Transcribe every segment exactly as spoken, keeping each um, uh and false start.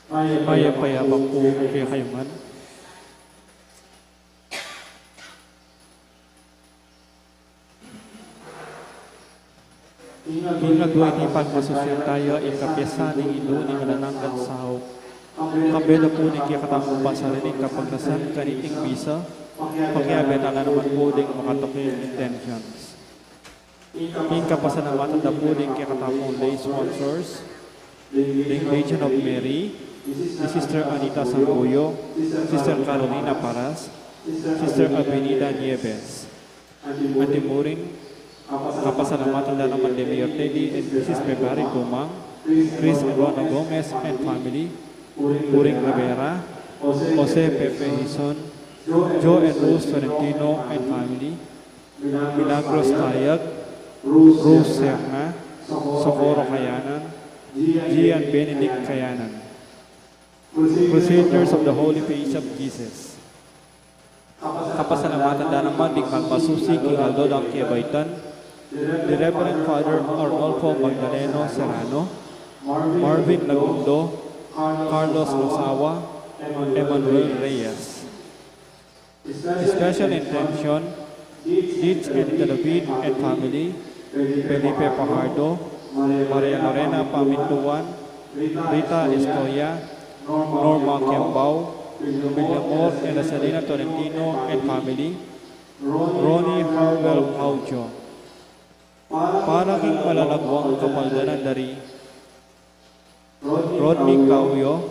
Mayap a payapa pu kekayu ngan. King adwa ning pagmasusyan taya ing kapiesta ning Indu ning Alang Anggang Saup, kambe da pu ning kekatamung pasarin ing kapagnasan kaniting misa, pakiabe tala naman pu ding makatuking intentions. Ing kapasalamatan da pu ding kekatamung lay sponsors, ding Legion of Mary, ni Sister Anita Sanguyo, Sister Carolina Paras, Sister Avenida Nieves. Anti mu ring kapasalamatan da naman ding Mayor Teddy and Missus February Tumang, Chris and Rona Gomez and family, Puring Rivera, Jose Pepe Hizon, Joe and Rose Tolentino and family, Milagros Tayag, Rose Serna, Socorro Kayanan, Gian Benedict Kayanan. Crusaders of the Holy Face of Jesus. Kapasalamatan da naman ding magmasusi king aldo dang kebaitan, the Reverend Father Arnolfo Magdaleno Serrano, Marvin Lagundo, Carlos Losawa, Emmanuel Reyes. Special intention, Deeds and David and family, Felipe Fajardo, Maria Lorena Pamintuan, Rita Estoya, Norma Kiambao, Villamor and Rosalina Tolentino and family, Ronnie Harwell Gaucho. Para king malalaguang kapaldanan da ri Rodney Cauyo,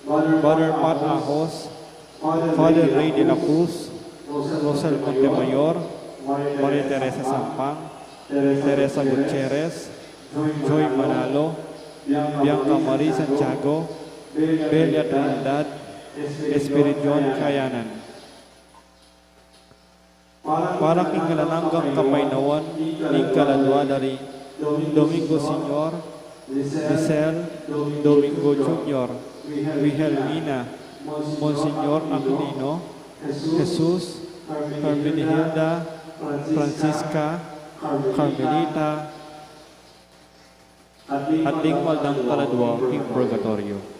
Brother Pat Ahos, Father Ray de la Cruz, Rosel Montemayor, Maria Teresa Sampang, Teresa Gutierrez, Joy Manalo, Bianca Marie Santiago, Belia Trinidad, Espiridion Kayanan. Para king alang anggang kapaynawan ning kaladua da ri Domingo Senior, Lisel, Domingo Junior, Wilhelmina, Monsignor Aquilino, Jesus, Herminihilda, Francisca, Carmelita, at ding maldang kaladua king purgatoryo.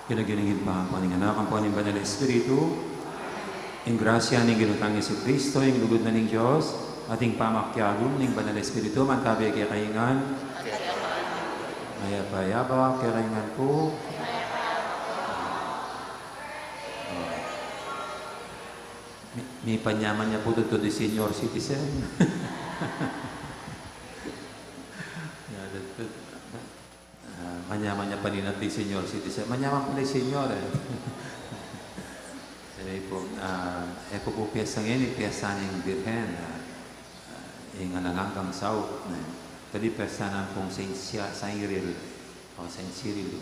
King lagyu ning Ibpa, ampo ning Anak, ampo ning Banal Espiritu. Ing grasya ning Ginu tang Jesucristo, ing lugud na ning Dios, at ing pamakiagum ning Banal Espiritu, mantabe kekayu ngan. Mayap a abak kekayu ngan pu. Mi, mi panyaman ya pu tutu di senior citizen. Ya, tutu. Ah, manyaman ya pala ning senior citizen. Manyaman pala senior, e. Sabi pu, ah, e pu pu piyesta ngeni, piyesta ning Birhen, ah, ah, ing alang anggang saup, ne. Pwede piyesta na pung Saint Sia-, Saint Cyril, o Saint Cyril.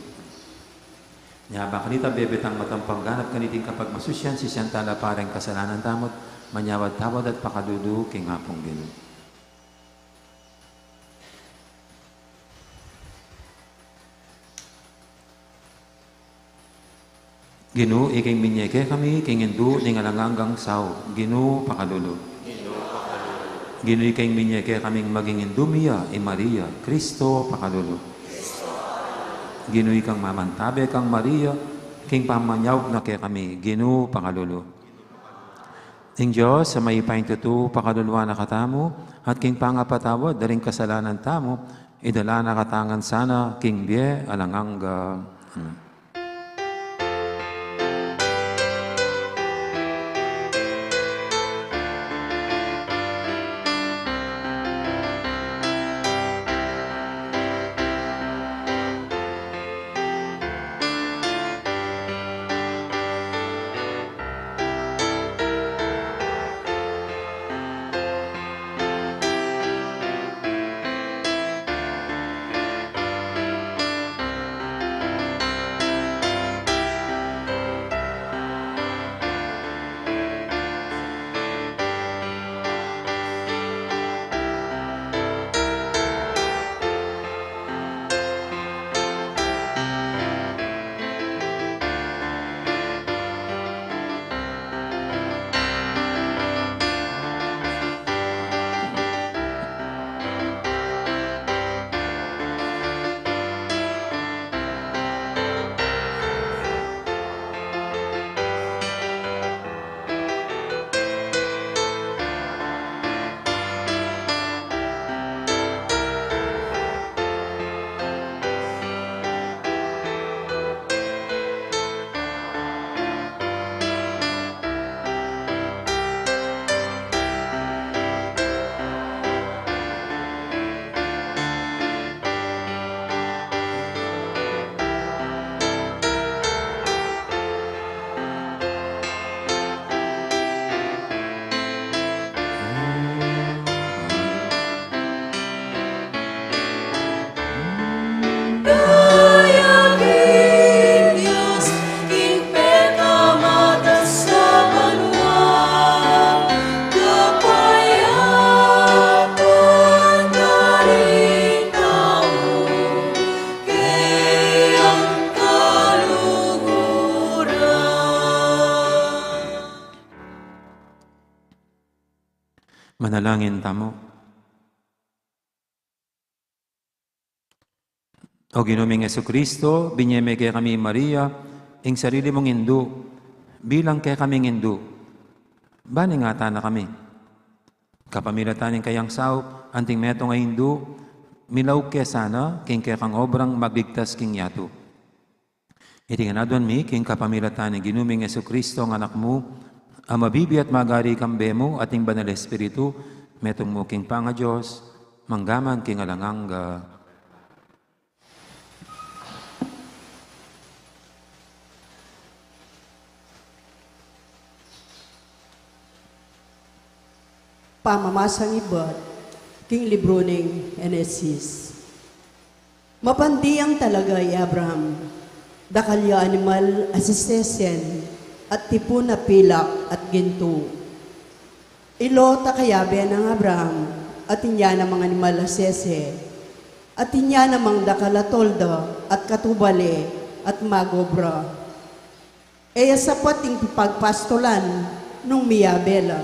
Nya, ba kanita bebe tang matampang ganap kaniting kapagmasusyan, sisian tala pa ring kasalanan tamu, manyawad-tawad at pakalulu king Apung Ginu. Ginu, ika ing minye kekami king indu ning alang anggang saup, Ginu, pakalulu. Ginu, ika ing minye kekaming maging indu mi ya, i Maria, Cristo, pakalulu. Ginu, ikang mamantabe kang Maria king pamanyaup na kekami, Ginu, pakalulu. Ing Dios a mayupayang tutu, pakaluluan na katamu, at king pangapatawad da ring kasalanan tamu, idala na katamu ngan sana king bie alang angga. Amen. Kaya king Dios, king pekamatasan a banua, kapayapan karing tau, kayang kaluguran. Manalangin tamu. O Ginu ming Jesucristo, binye me kekami i Maria, ing sarili mung indu, bilang kekaming indu. Ban ingatan na kami. Kapamilatan ning kayang saup, anting metung a indu, milaug ke sana, king kekang obrang magligtas king yatu. Iti ngan aduan mi, king kapamilatan ning Ginu ming Jesucristo, a Anak mu, a mabibie at magari kambe mu, at ning Banal Espiritu, metung mu king pangaDios, mangga man king alang angga. Pamamasang ibat king libru ning Henesis. Mapandiang talaga i Abraham, dakal ya animal a sesesen, at tipun a pilak at gintu. I Lot a kayabe nang Abraham, atin ya namang animal a sese, atin ya namang dakal a tolda, at katubal e, at magobra. E ya sapat ing pagpastulan nung miyabe la.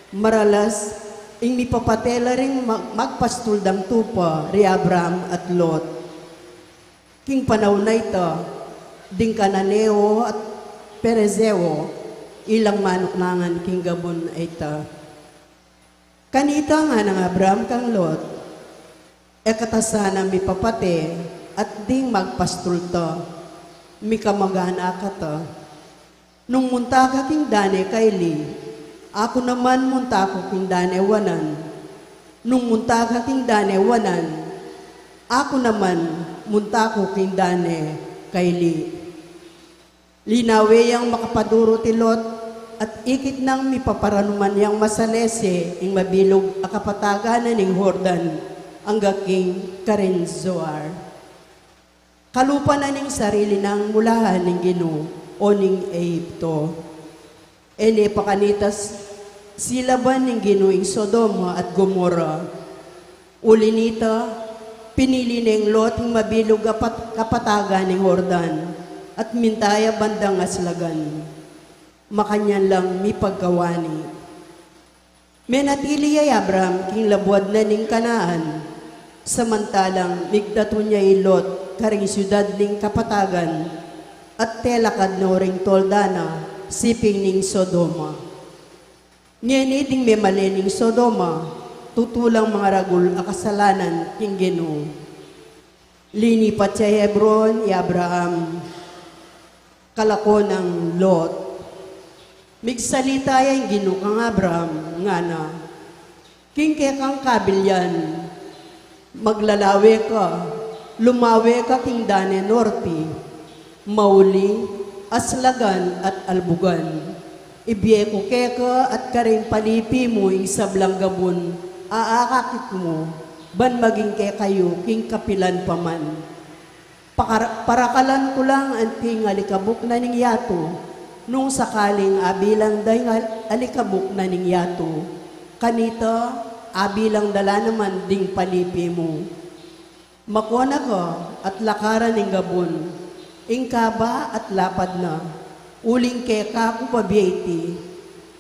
Maralas, ing mipapate la ring mag-, magpastul dang tupa, ri Abraham at Lot. King panaun a ita, ding Cananeo at Perezeo, ilang manuknangan king gabun a ita. Kanita ngana nang Abram kang Lot, e ka ta sana mipapate at ding magpastul ta, mikamag-anak ka ta. Nung munta ka king dane kaili, aku naman munta ku king dane wanan. Nung munta ka king dane wanan, aku naman munta ku king dane kaili. Linawe yang makapadurut i Lot, at ikit nang mipaparanuman yang masalese ing mabilug a kapatagan na ning Jordan, angga king karin Zoar. Kalupa na ning sarili nang mulahan ning Ginu, o ning Egipto. E ne pa kanita silaban ning Ginu ing Sodoma at Gomorra. Uli nita, pinili neng Lot ing mabilug a pat-, kapatagan ning Jordan, at minta ya bandang aslagan. Makanyan lang mipagkawani. Menatili ya i Abram king labuad na ning Kanaan, samantalang migdatun ya i Lot karing siudad ning kapatagan, at telakad no ring tolda na siping ning Sodoma. Ngeni ding memalen ning Sodoma, tutu lang mangaragul a kasalanan king Ginu. Linipat ya Hebron i Abraham, kalako nang Lot. Migsalita ya ing Ginu kang Abraham, ngana, king kekang kabilyan, maglalawe ka, lumawe ka king dane norte, mauli, aslagan at albugan. Ibie ku keka at karing palipi mu ing sablang gabun a akakit mu, ban maging kekayu king kapilan pa man. Pakar-, parakalan ku lang anting alikabuk na ning yatu, nung sakaling abilang da ing al-, alikabuk na ning yatu, kanita abilang da la naman ding palipi mu. Makona ka at lakaran ing gabun, ing kaba at lapad na, uling keka ku babie iti.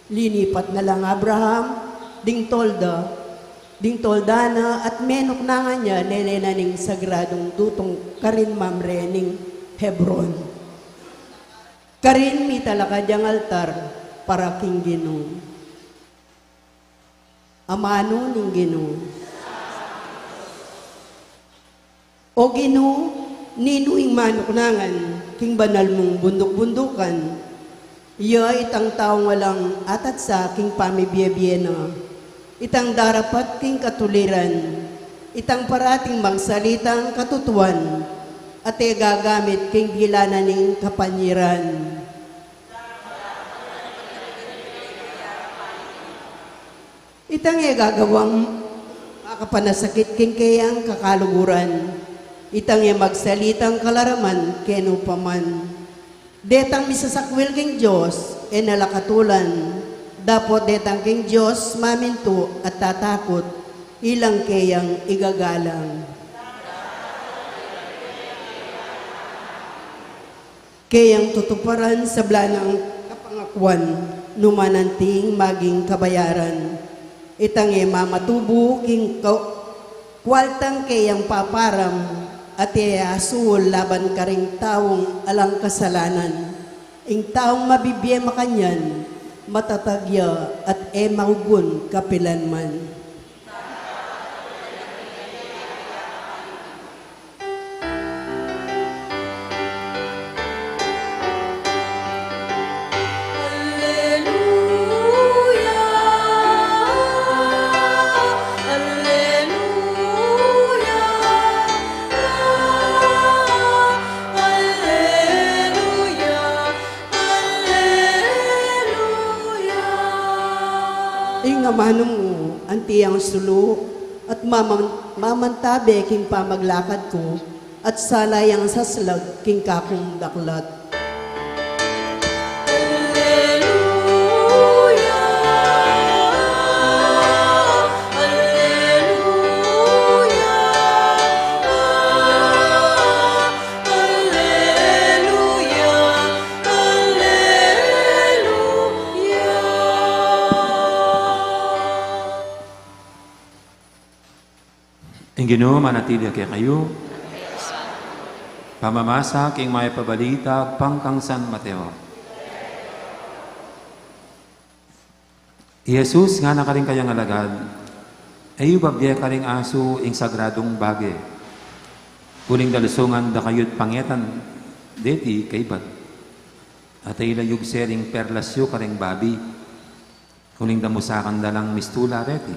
Linipat na lang Abraham ding tolda, ding tolda na at menuknangan ya lele na ning sagradung dutung karin Mamre ning Hebron. Karin mitalakad yang altar para king Ginu. Amanu ning Ginu. O Ginu, ninu ing manuknangan king banal mung bunduk-bundukan? Ya itang taung alang atatsa king pamibie-bie na, itang darapat king katuliran, itang parating magsalitang katutuan, at e gagamit king dilanan ning kapanyaran. Itang e gagawang makapanasakit king keyang kakaluguran. Itang e magsalitang kalaraman kenu pa man. Detang misasakwil king Dios, e na la katulan. Dapot detang king Dios mamintu at tatakut, ilang keyang igagalang. Keyang tutuparan sabla nang kapangakuan, nu man anting maging kabayaran. Itang e mamatubu king ka-, kualtang keyang paparam, at e asuul laban karing taung alang kasalanan. Ing taung mabibie makanyan, matatag ya at e maugun kapilan man. Alleluia, alleluia, alleluia, alleluia. Ing amanu mu, anti yang sulu, at maman-, mamantabe king pamaglakad ku, at sala yang saslag king kakung daklat. Alleluia, alleluia, alleluia, alleluia. Ing Ginu manatili ya kekayu. Pamamasa king Mayap a Balita agpang kang San Mateo. I Jesus ngana karing kayang alagad, "E yu babie karing asu ing sagradung bage, uling dalusungan da kayu't pangetan deti kaybat, at e yu layugse ring perlas yu karing babi, uling damusakan da lang mistula reti.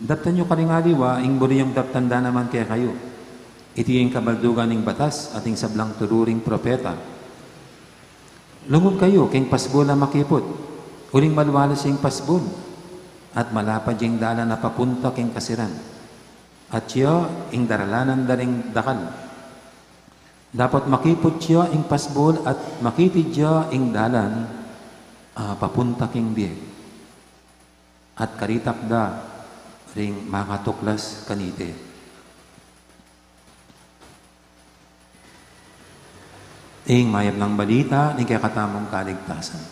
Daptan yu karing aliwa ing buri yang daptan da naman kekayu. Iti ing kabaldugan ning batas at ing sablang turu ring propeta. Lungub kayu king pasbul a makiput, uling maluwalas ing pasbul, at malapad ya ing dalan a papunta king kasiran, at ya ing daralanan da ring dakal. Dapot makiput ya ing pasbul at makitid ya ing dalan a papunta king biye, at karitak da ring makatuklas kaniti." Ing Mayap a Balita ning kekatamung kaligtasan.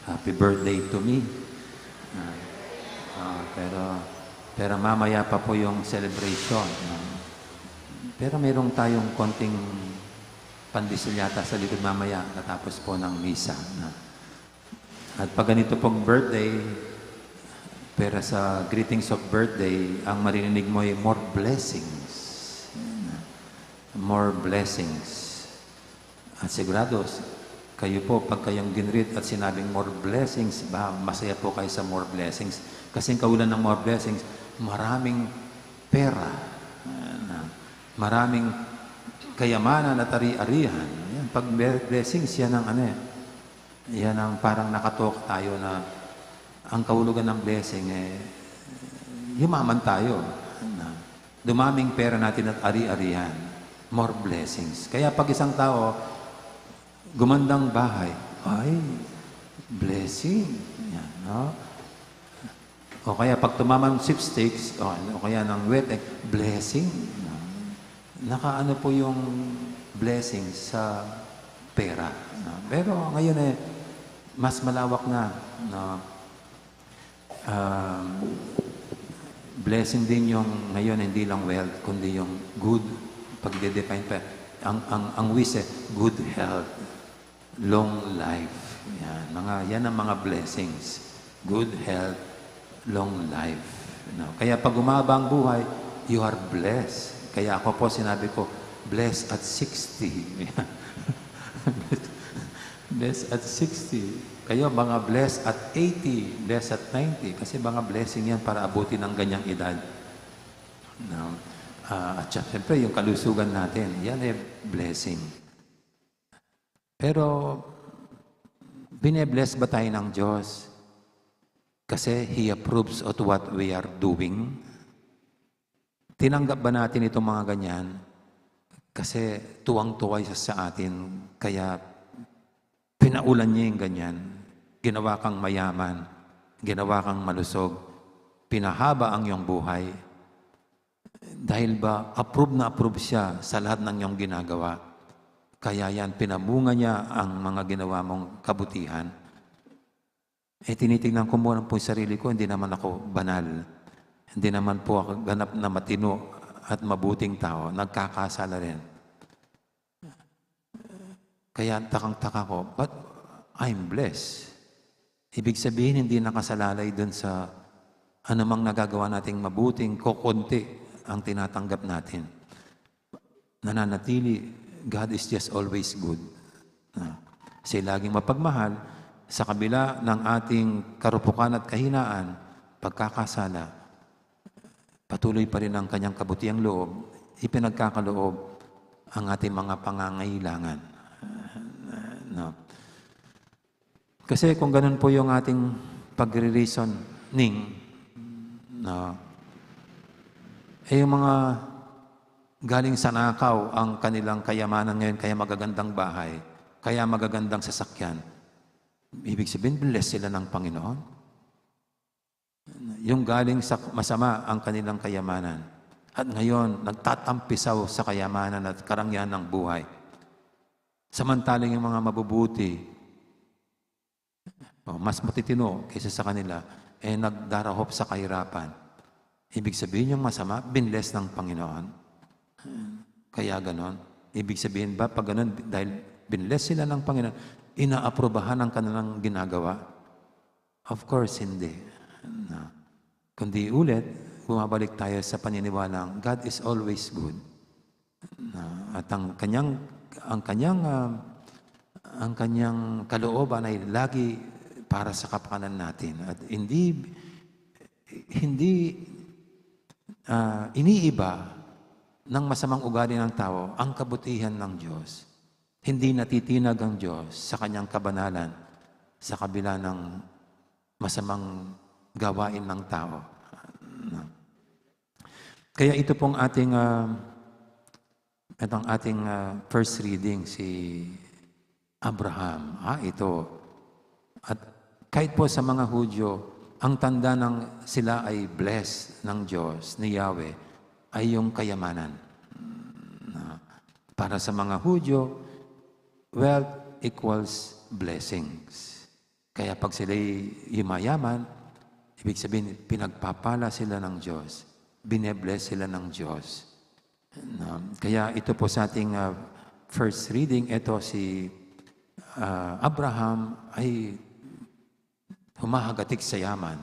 Happy birthday to me. Ah, ah, pero, pero mamaya pa po yung celebration, no? Pero meron tayong konting pandesal yata sa likod mamaya katapos po ng misa, no? At pag ganito pong birthday, pera sa greetings of birthday, ang maririnig mo ay more blessings. More blessings. At sigurado, kayo po, pag kayong ginreet at sinabing more blessings, ba, masaya po kayo sa more blessings. Kasi ang kaulan ng more blessings, maraming pera, ah, na, maraming kayamanan at ari-arian. Yan, pag ble-, blessings, yan ang ano eh, yan ang parang nakatoka tayo na ang kahulugan ng blessing, eh, yumaman tayo. Na, dumaming pera natin at ari-arian. More blessings. Kaya pag isang tao, gumandang bahay, ay, blessing. Yan, no? O kaya pag tumama ng sweepstakes, o, o kaya ng wet, eh, blessing. No? Nakaano po yung blessing sa pera, no? Pero ngayon, eh, mas malawak na, no? Um, blessing din yung ngayon, hindi lang wealth, kundi yung good, pagde-define pa, ang, ang, ang wis, eh, good health, long life. Yan, mga, yan ang mga blessings. Good health, long life. No? Kaya pag umaba ang buhay, you are blessed. Kaya ako po, sinabi ko, "Blessed at sixty." Blessed at sixty. Kayo, mga blessed at eighty, blessed at ninety. Kasi mga blessing yan para abutin ang ganyang edad. No? Ah, at sya-, siyempre, yung kalusugan natin, yan eh, blessing. Pero, bine-bless ba tayo ng Diyos? Kasi He approves of what we are doing. Tinanggap ba natin itong mga ganyan? Kasi tuwang-tuwa siya sa atin, kaya pinaulan niya yung ganyan. Ginawa kang mayaman, ginawa kang malusog, pinahaba ang iyong buhay. Dahil ba approve na approve siya sa lahat ng iyong ginagawa? Kaya yan, pinamunga niya ang mga ginawa mong kabutihan. Eh, tinitignan ko muna po yung sarili ko, hindi naman ako banal. Hindi naman po ako ganap na matino at mabuting tao. Nagkakasala rin. Kaya takang-taka ko, but I'm blessed. Ibig sabihin, hindi nakasalalay dun sa anumang nagagawa nating mabuting, kokonti ang tinatanggap natin. Nananatili, God is just always good. Ah, siya laging mapagmahal sa kabila ng ating karupukan at kahinaan, pagkakasala, patuloy pa rin ang kanyang kabutiang loob, ipinagkakaloob ang ating mga pangangailangan. No? Kasi kung ganun po yung ating pagre-reasoning, no, eh, yung mga galing sa nakaw ang kanilang kayamanan ngayon, kaya magagandang bahay, kaya magagandang sasakyan, ibig sabihin, bless sila ng Panginoon. Yung galing sa masama ang kanilang kayamanan. At ngayon, nagtatampisaw sa kayamanan at karangyaan ng buhay. Samantalang yung mga mabubuti, o, mas matitino kaysa sa kanila, eh, nagdarahop sa kahirapan. Ibig sabihin, yung masama, binless ng Panginoon. Kaya ganon. Ibig sabihin ba, pag ganon, dahil binless sila ng Panginoon, inaaprubahan ang kanilang ginagawa? Of course, hindi. Na, kundi ulit, bumabalik tayo sa paniniwalang God is always good. Na, at ang kanyang, ang kanyang, ah, ang kanyang kalooban ay lagi para sa kapakanan natin. At hindi, hindi, ah, iniiba ng masamang ugali ng tao ang kabutihan ng Diyos. Hindi natitinag ang Diyos sa kanyang kabanalan sa kabila ng masamang gawain ng tao. Kaya ito pong ating, ah, itong ating, ah, first reading, si Abraham. Ah, ito. At kahit po sa mga Hudyo, ang tanda ng sila ay blessed ng Diyos, ni Yahweh, ay yung kayamanan. Na, para sa mga Hudyo, wealth equals blessings. Kaya pag sila'y yumayaman, ibig sabihin, pinagpapala sila ng Diyos, binebless sila ng Diyos. Na, kaya ito po sa ating, ah, first reading, ito si, ah, Abraham ay humahagatik sa yaman.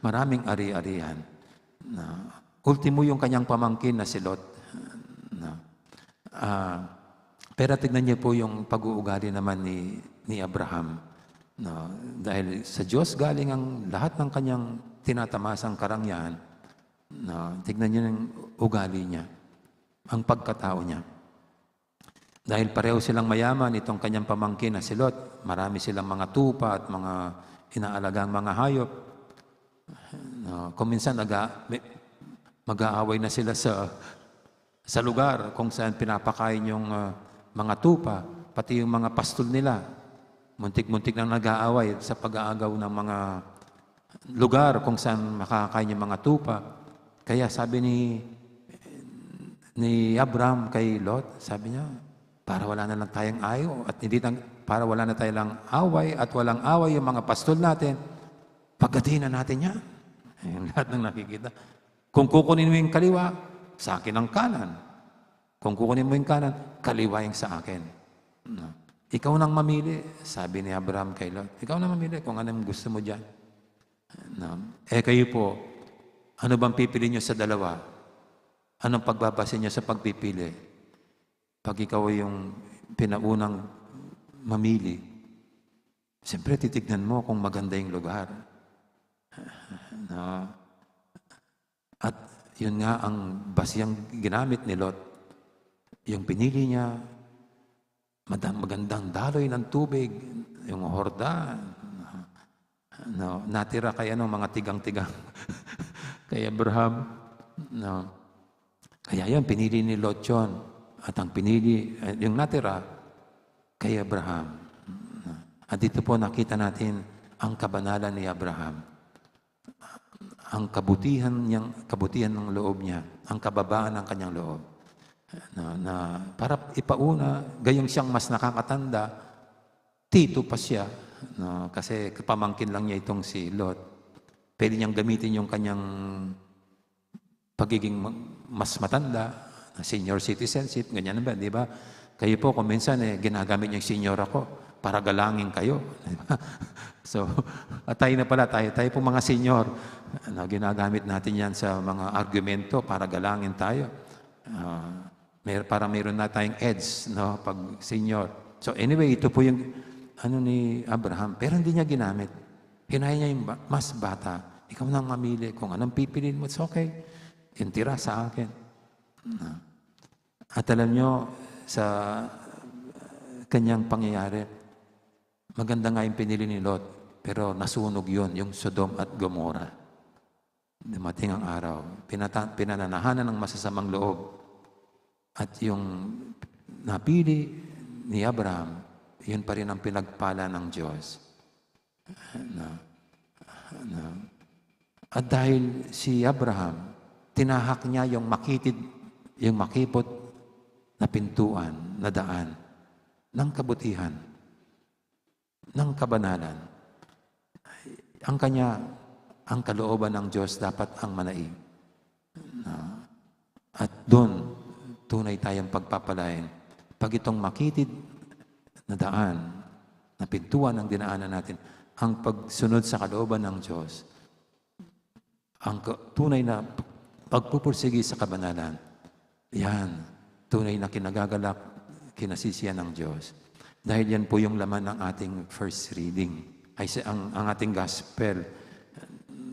Maraming ari-arian. Na, ultimo yung kanyang pamangkin na si Lot. Na, ah, pero tignan niyo po yung pag-uugali naman ni, ni Abraham. Na, dahil sa Diyos galing ang lahat ng kanyang tinatamasang karangyaan. Na, tignan niyo yung ugali niya, ang pagkatao niya. Dahil pareho silang mayaman, itong kanyang pamangkin na si Lot, marami silang mga tupa at mga inaalagang mga hayop. No, kung minsan naga-, may-, mag-aaway na sila sa, sa lugar kung saan pinapakain yung, ah, mga tupa, pati yung mga pastol nila. Muntik-muntik nang nag-aaway sa pag-aagaw ng mga lugar kung saan makakain yung mga tupa. Kaya sabi ni, ni Abram kay Lot, sabi niya, "Para wala na lang tayong ayo at hindi tang-, para wala na tayong away at walang away yung mga pastol natin, paghatiin na natin yan." Yung lahat ng nakikita. "Kung kukunin mo yung kaliwa, sa akin ang kanan. Kung kukunin mo yung kanan, kaliwa yung sa akin." No? "Ikaw nang mamili," sabi ni Abraham kay Lot. "Ikaw nang mamili kung anong gusto mo dyan." No? "Eh, kayo po, ano bang pipili nyo sa dalawa? Anong pagbabase nyo sa pagpipili? Pag ikaw yung pinaunang mamili, siyempre titignan mo kung maganda yung lugar." No? At yun nga ang basiyang ginamit ni Lot. Yung pinili niya, madam-, magandang daloy ng tubig, yung Jordan. No, natira kay ano, mga tigang-tigang kay Abraham. No. Kaya yun, pinili ni Lot yun. At ang pinili, eh, yung natira, kay Abraham. At dito po nakita natin ang kabanalan ni Abraham. Ang kabutihan niyang, kabutihan ng loob niya, ang kababaan ng kanyang loob. Na, na para ipauna, gayong siyang mas nakakatanda, tito pa siya, no? Kasi kapamangkin lang niya itong si Lot. Pwede niyang gamitin yung kanyang pagiging ma-, mas matanda, senior citizenship, ganyan ba, di ba? Kayo po, kung minsan, eh, ginagamit niyo yung senior ako para galangin kayo, di ba? So, at tayo na pala, tayo, tayo po mga senior, ano, ginagamit natin yan sa mga argumento para galangin tayo. Ah, may, parang mayroon na tayong edge, no, pag senior. So anyway, ito po yung ano ni Abraham, pero hindi niya ginamit. Hinaya niya yung ba-, mas bata. "Ikaw nang mamili kung anong pipiliin mo, it's okay. Yung tira sa akin." No? At alam nyo, sa kanyang pangyayari, maganda nga yung pinili ni Lot, pero nasunog yun, yung Sodom at Gomorrah. Dumating ang araw, pinata-, pinananahan na ng masasamang loob. At yung napili ni Abraham, yun pa rin ang pinagpala ng Diyos. Na, na, at dahil si Abraham, tinahak niya yung makitid, yung makipot na pintuan, na daan ng kabutihan, ng kabanalan. Ang kanya, ang kalooban ng Diyos dapat ang manaig. At dun, tunay tayong pagpapalain. Pag itong makitid na daan, na pintuan ang dinaanan natin, ang pagsunod sa kalooban ng Diyos, ang ka-, tunay na pagpupursigi sa kabanalan, yan, tunay na kinagagalak, kinasisihan ng Diyos. Dahil yan po yung laman ng ating first reading. Ay, sa, ang, ang ating gospel,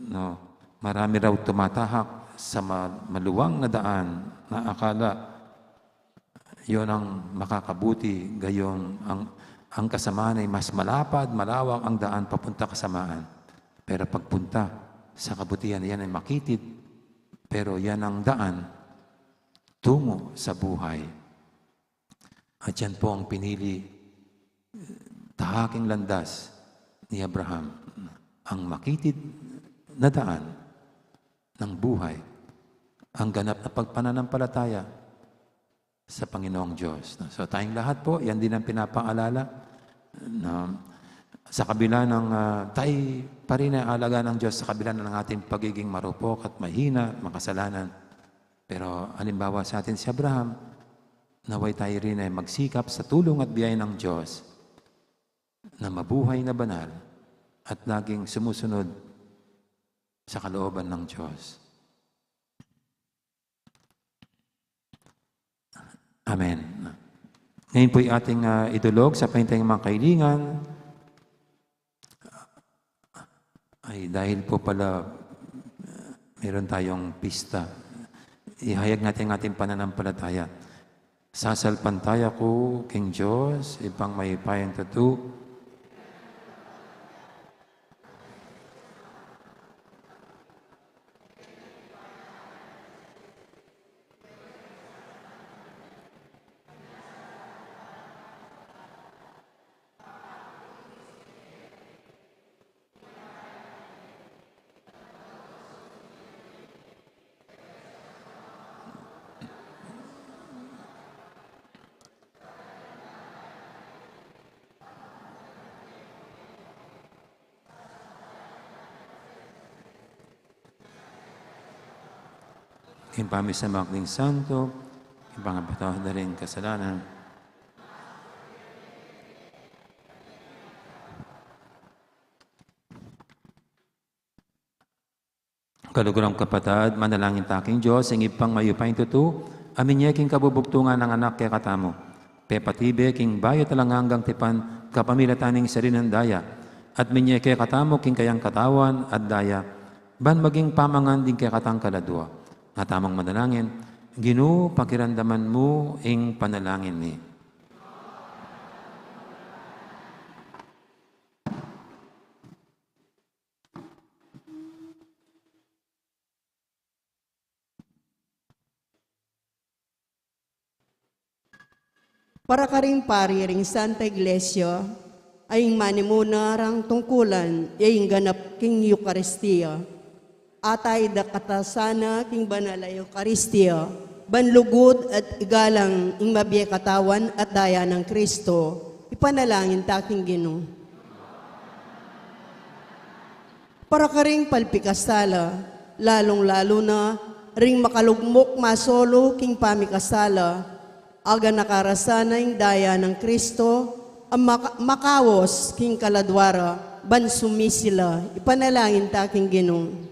no? Marami raw tumatahak sa ma-, maluwang na daan na akala yun ang makakabuti, gayon ang, ang kasamaan ay mas malapad, malawak ang daan papunta kasamaan. Pero pagpunta sa kabutihan, yan ay makitid. Pero yan ang daan tungo sa buhay. At yan po ang pinili, tahaking landas ni Abraham, ang makitid na daan ng buhay, ang ganap na pagpananampalataya sa Panginoong Diyos, no? So, tayong lahat po, yan din ang pinapaalala, no? Sa kabila ng, ah, tayo pa rin ay alaga ng Diyos, sa kabila ng ating pagiging marupok at mahina, makasalanan. Pero halimbawa sa atin si Abraham, naway tayo rin ay magsikap sa tulong at biyaya ng Diyos na mabuhay na banal at laging sumusunod sa kalooban ng Diyos. Amen. Ngayon po'y ating, ah, idulog sa pahintayang mga kailingan. Ay, dahil po pala, ah, meron tayong pista. Ihayag natin ang ating pananampalataya. Sasalpantaya ku king Dios, Ibpang mayupayang tutu. Ing pamisamak ning santo, ing pangapatawad da ring kasalanan. Kaluguran kung kapatad, manalangin ta king Dios, ing Ibpang mayupayang tutu, a minye king kabubugtungan a Anak kekatamu. Pepatibe king bayu at alang anggang tipan kapamilatan ning sariling daya, at minye kekatamu king kayang katawan at daya, ban maging pamangan ding kekatang kaladua. Nga tamung manalangin, Ginu, pakiramdaman mu ing panalangin mi. Para karing pari ring Santa Iglesia, a ing manimuna rang tungkulan, ya ing ganap king Eukaristia. Atyu da kata sana king banal a Eukaristia, ban lugud at igalang ing mabie katawan at daya nang Kristo, ipanalangin ta king Ginu. Para karing palpikasala, lalung-lalu na ring makalugmok masolu king pamikasala, aganaka ra sana ing daya nang Kristo, a maka-, makawas king kaladua ra, ban sumisi la, ipanalangin ta king Ginu.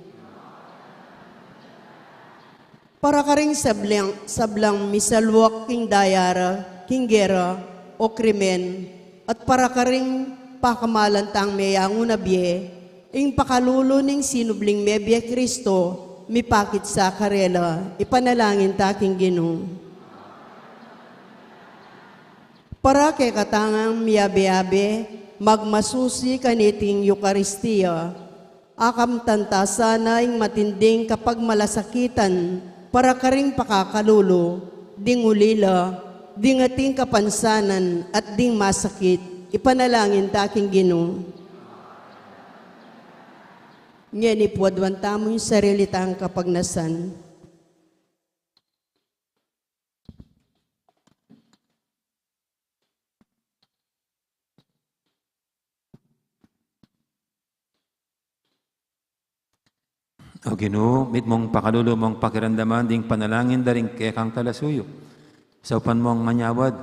Para karing sablang, sablang misalwak king daya ra, king gera, o krimen, at para karing pakamalan tang meyangu na bie, ing pakalulu ning sinubling mebie Kristo, mipakit sa karela, ipanalangin ta king Ginu. Para kekatang miabe-abe, magmasusi kaniting Eukaristia, akamtan ta sana ing matinding kapagmalasakitan, para karing pakakalulu, ding ulila, ding ating kapansanan, at ding masakit, ipanalangin ta king Ginu. Ngeni pu aduan tamu ing sarili tang kapagnasan. O Ginu, mitmung pakalulu mung pakiramdaman ding panalangin da ring kekang talasuyu. Saupan mung manyawad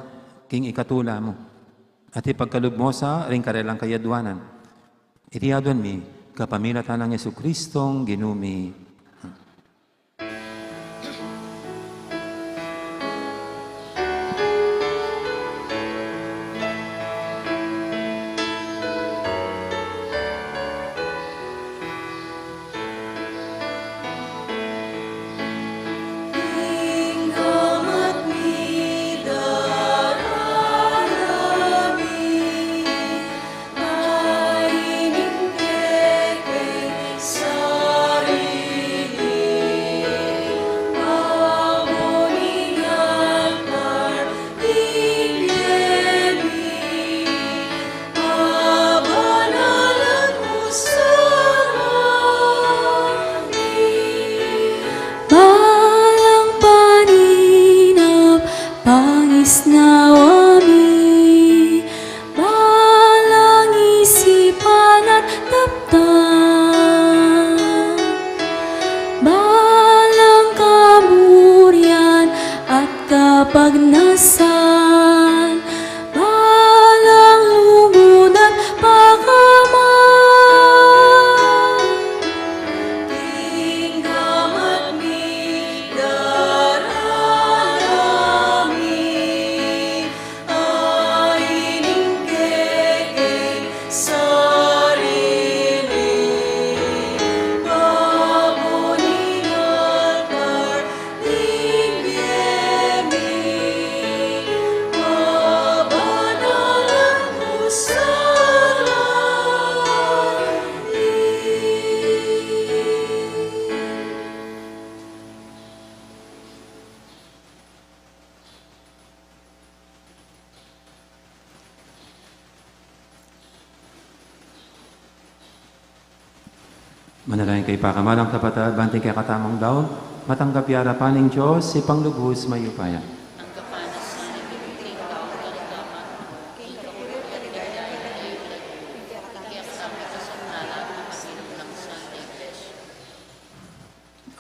king ikatula mu, at ipagkalub mu sa ring karelang kayadwanan. Iti aduan mi kapamilatan nang Jesucristong Ginu mi. Balang paninap pangisnawa mi, balang isipan at daptan, balang kamurian at kapagnasan, balang lumunan pakaman. Tinggamat mi, darala mi, ay ning kekeng sarili, pabuni altar, Manalangin kayu pakamalan kung kapatad, bang ing kekatamung daun matanggap ya arapan ning Dios, Ibpang lubus mayupaya.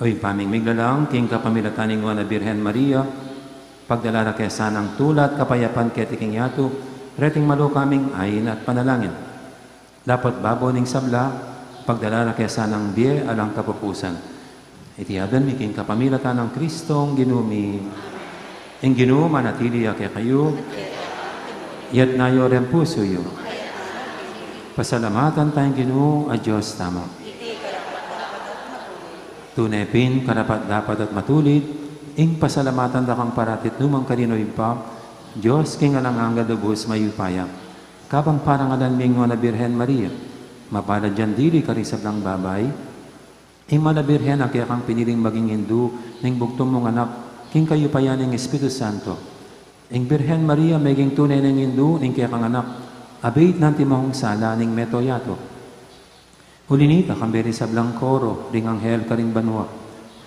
O Ibpa ming miglalang, king kapamilatan ning Nuan a Birhen Maria, pagdala ra ke sanang tula at kapayapan keti king yatu, reting malu kaming ain at panalangin. Dapot babo ning sabla, pagdala ra ke sanang bie alang kapupusan. Iti aduan mi king kapamilatan nang Kristong Ginu mi. Ing Ginu manatili ya kekayu. Iyatas yu ring pusu yu. Pasalamatan taya ing Ginu a Dios tamu. Tune pin karapat-dapat at matulid ing pasalamatan da kang parati at nu man karin, O Ibpa, Dios king alang angga, lubus mayupaya. Kabang parangalan mi ing Nuan a Birhen Maria, mapalad yang dili karing sablang babai, ing Nuan a Birhen a kekang piniling maging indu ning bugtung mung Anak, king kayupayan ning Espiritu Santo. Ing Birhen Maria meging tune neng indu ning kekang Anak, abit nang antimong sala ning meto yatu. Uli nita, kambe ring sablang koro ring anghel karing banua,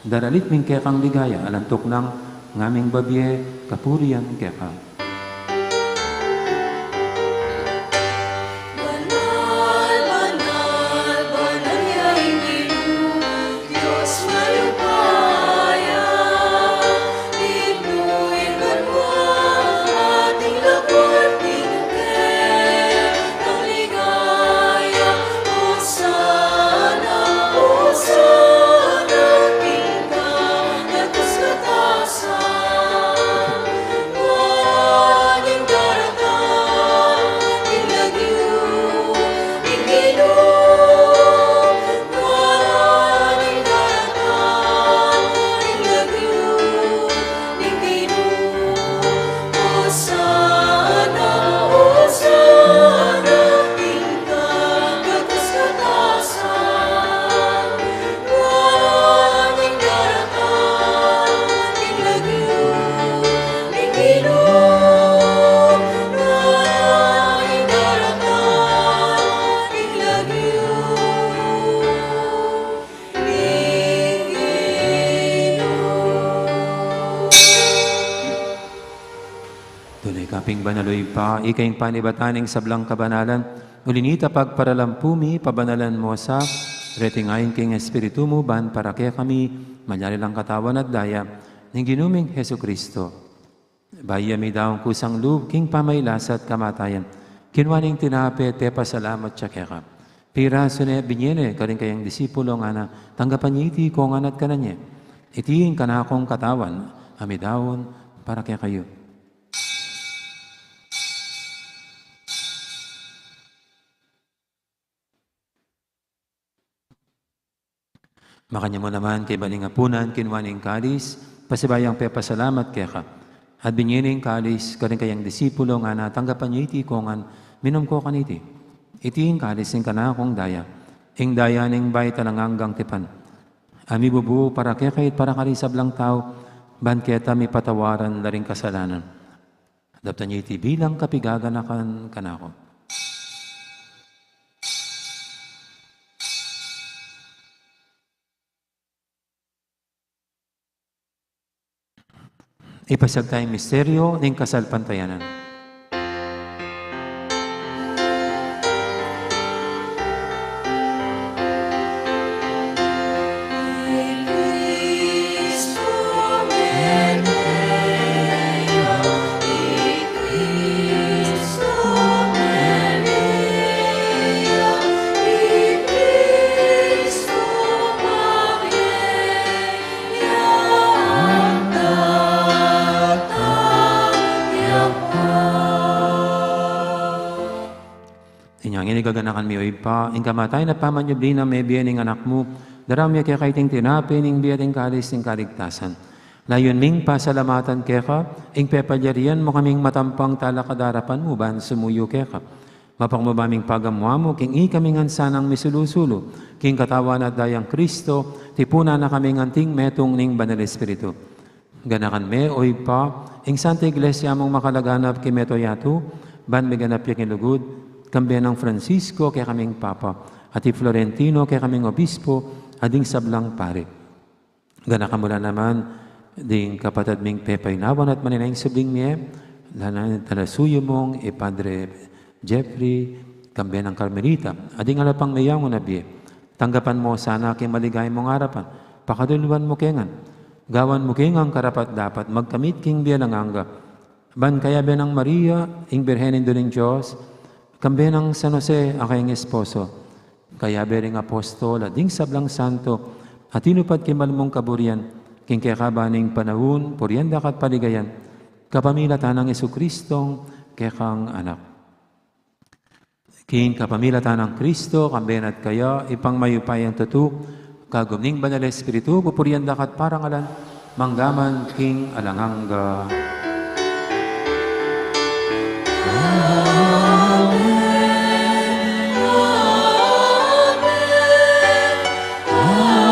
daralit mi ing kekang ligaya, alang tuknang ngaming babie kapurian keka. Banal, banal, banal ya ing Ginu, Dios mayupaya, dignu ing banua at ing lagyu king kekang ligaya. Hosana, Hosana king kagagasan. Tune ka pin banal, O Ibpa, ika ing panibatan ning sablang kabanalan. Uli nita, pagparalampu mi, pabanalan mu sa Reti ngeni ing Espiritu mu ban para kekami, malyari lang katawan at daya ning Ginu ming Jesucristo. Bayu ya midaun kusang lub king pamagkasakit at kamatayan, kinua ne ing tinape, pepasalamat ya keka, pirasu ne, binie ne karing kayang disipulo, ngana: Tanggapan ye iti kongan at kanan ye. Iti ing kanakung katawan a midaun para kekayu. Makanyan mu naman, kaybat ning apunan, kinua ne ing kalis, pasibayu yang pepasalamat keka, at binie ne ing kalis karing kayang disipulo, ngana: Tanggapan ye iti kongan, minum ko kaniti. Iti ing kalis ning kanakung daya, ing daya ning bayu at alang anggang tipan, a mibubu para kekayu at para karing sablang tau, ban keta mipatawaran la ring kasalanan. Daptan ye iti bilang kapaganakan kanaku. Ipasiag taya ing misteryu ning kasalpantayanan. Inya ngeni gaganakan mi, o Ibpa, ing kamatayan at pamanyubli nang mebie ning Anak mu, daraun mi keka iting tinape ning bie at ing kalis ning kaligtasan. Layun ming pasalamatan keka ing pepalyarian mu kaming matampang talakad king arapan mu ban sumuyu keka. Mapakumbaba ming pagamu-amu king ikami ngan sanang misulu-sulu king katawan at dayang Kristo, tipunan na kaming anting metung ning Banal Espiritu. Ganakan me, o Ibpa, ing Santa Iglesia mung makalaganap king mabilug a yatu, ban miganap ya king lugud, kambe nang Francisco kekaming Papa, at i Florentino kekaming Obispo, at ding sablang pari. Ganakan mu la naman ding kapatad ming pepaynawan at manenaya king subling mie, lalo na talasuyu mung i Padre Jeffrey, kambe nang Carmelita, at ding ala pang meyangu na bie. Tanggapan mu sana king maligaya mung arapan, pakaluluan mu ke ngan, gawan mu ke ngan karapat-dapat magkamit king bie alang angga, ban kayabe nang Maria, ing Birhen Indu ning Dios, kambe nang San Jose a kayang esposo, kayabe ring apostol at ding sablang santo a tinupad king mal mung kaburian, king kekaban ning panaun, purian da ka at paligayan, kapamilatan nang Jesucristong kekang Anak. King kapamilatan nang Kristo, kambe na at kaya, Ibpang mayupayang tutu, kagum ning Banal Espiritu, pupurian da ka at parangalan, mangga man king alang angga. Amen. Amen. Amen.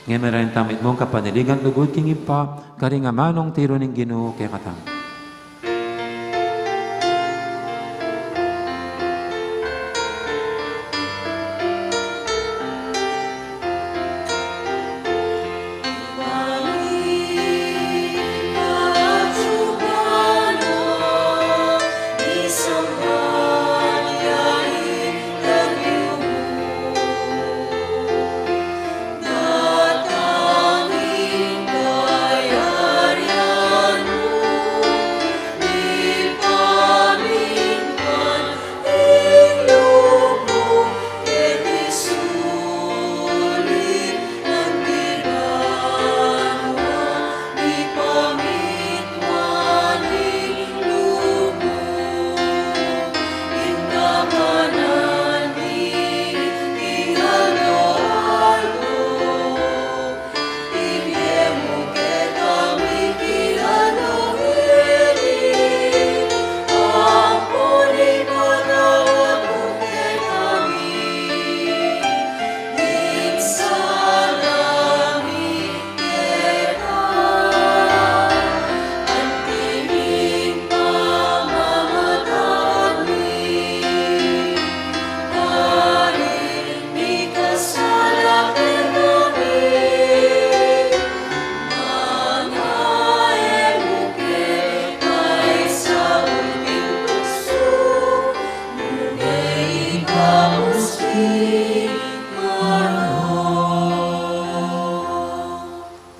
Ngeni marayan tamu ing kapanaligan lugud king Ibpa, karing amanung tiru ning Ginu kekatamu.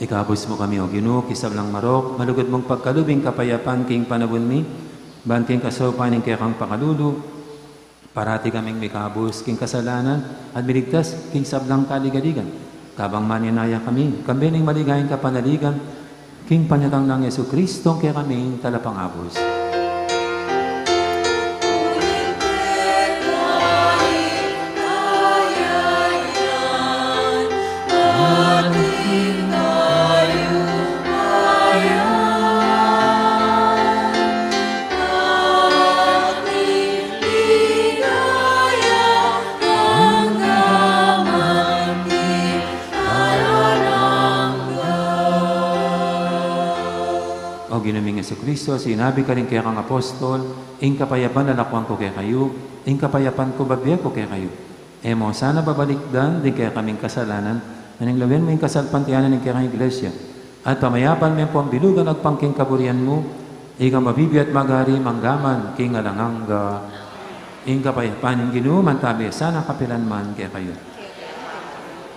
Ikabus mu kami, O Ginu, king sablang marok, malugud mung pagkalub ing kapayapan king panaun mi, ban king kasaupan ning kekang pakalulu, parati kaming mikabus king kasalanan at miligtas king sablang kaligaligan. Kabang maninaya kami, kambe ning maligayang kapanaligan, king panyatang nang Jesucristo, kekaming Talapangabus. O Ginu ming Jesucristo, sinabi mu karing kekang apostol, ing kapayapan lalakwan ku kekayu, ing kapayapan ku bibie ku kekayu. E mu sana babalikdan ding kekaming kasalanan, nune lawen mu ing kasalpantayanan ning kekang Iglesia. At pamayapan me pung bilugan agpang king kaburian mu, ikang mabibie at magari mangga man king alang angga. Ing kapayapan ning Ginu mantabi sana kapilan man kekayu.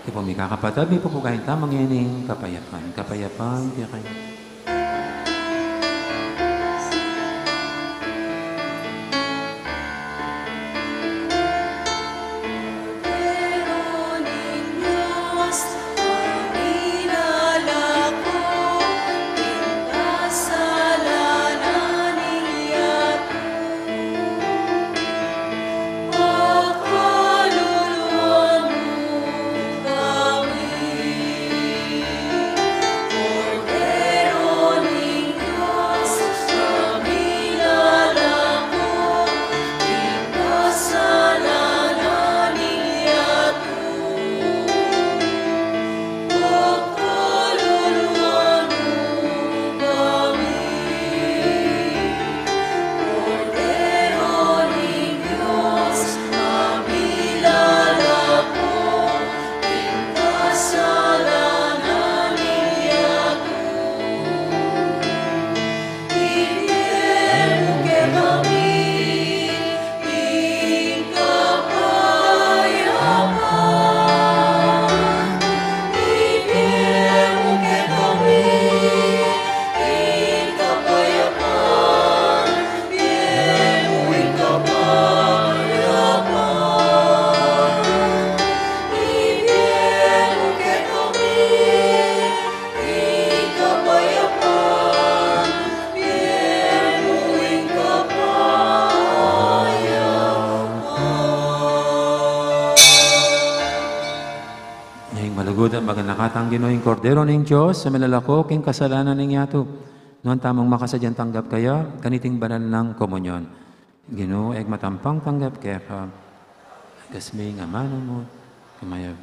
Ipung mikakapatad, mipupugayan tamu ngening kapayapan. Kapayapan kekayu. Ing malugud at maganakatang Ginu, ing Kordero ning Dios, a milalako king kasalanan ning yatu. Nuan tamung makasadyang tanggap kaya kaniting banal nang komunyon. Ginu, e ku matampang tanggap keka, agasming amanu mu, kumayap.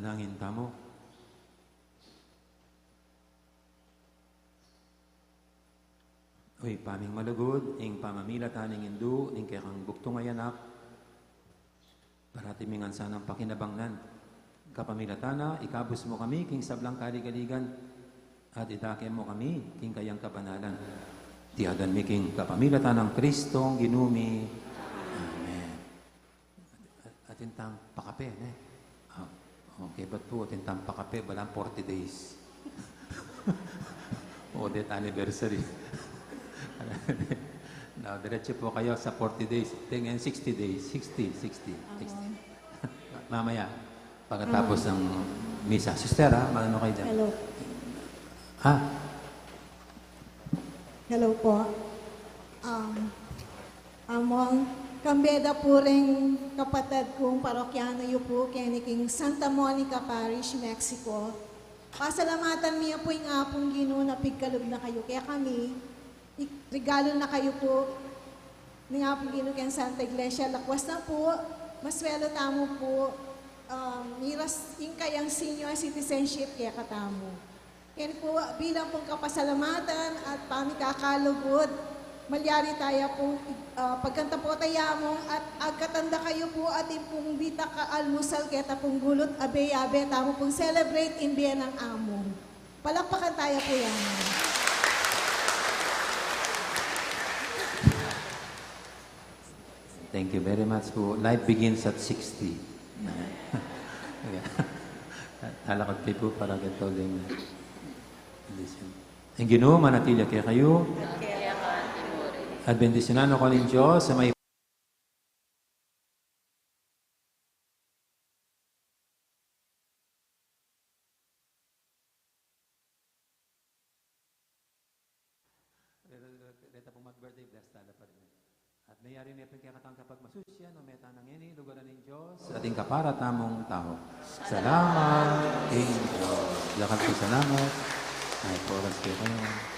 Manalangin tamu. O Ibpa ming malugud, ing pamamilatan ning Indu ning kekang bugtung a Anak, parati mi ngan sanang pakinabangnan. Kapamilatan na, ikabus mu kami king sablang kaligaligan, at idake mu kami king kayang kabanalan. Iti adwan mi king kapamilatan nang Kristong Ginu mi. Amen. Atin tang pakape, ne? Ah, okay, ba't pu atin tang pakape, balang forty days? O death anniversary. Now, diretso po kayo sa forty days. Tingnan, sixty days. Sixty, sixty, sixty. Mamaya, pagkatapos ng misa. Sister, ha? Magano kayo dyan? Hello. Ha? Hello po. Um, Among, kambe da pu ring kapatad kung parokyano yu pu, keni king Santa Monica Parish, Mexico. Pasalamatan mi pu ing Apung Ginu na pigkalub na kayu kekami. I-, regalo na kayu pu ning Apung Ginu keng Santa Iglesia. Lakwas na pu, maswelo tamu pu, um, miras ing kayang senior citizenship kekatamu. Keni pu, bilang pung kapasalamatan at pamikakalugud, malyari taya pung, ah, pagkanta pu tamu at agkatan da kayu pu at ing pung bitak a almusal keta pung gulut, abe-abe tamu pung celebrate ing bie nang Among. Palakpakan taya pu yan. Thank you very much po. Life begins at sixty. Talakad kayu po para kay Toling. Listen. Ing Ginu manatili kekayu. At bendisyunan na kayu ning Dios a may Reta, reta, reta pung mag-birthday, bless tala pa rin. At mayari ne pung kekatang kapagmasusyan, o meta na ngeni, lugaran ning Dios, at ing kapara tamung tau. Salamat, king Dios. Dakal pung salamat. May oras kayu.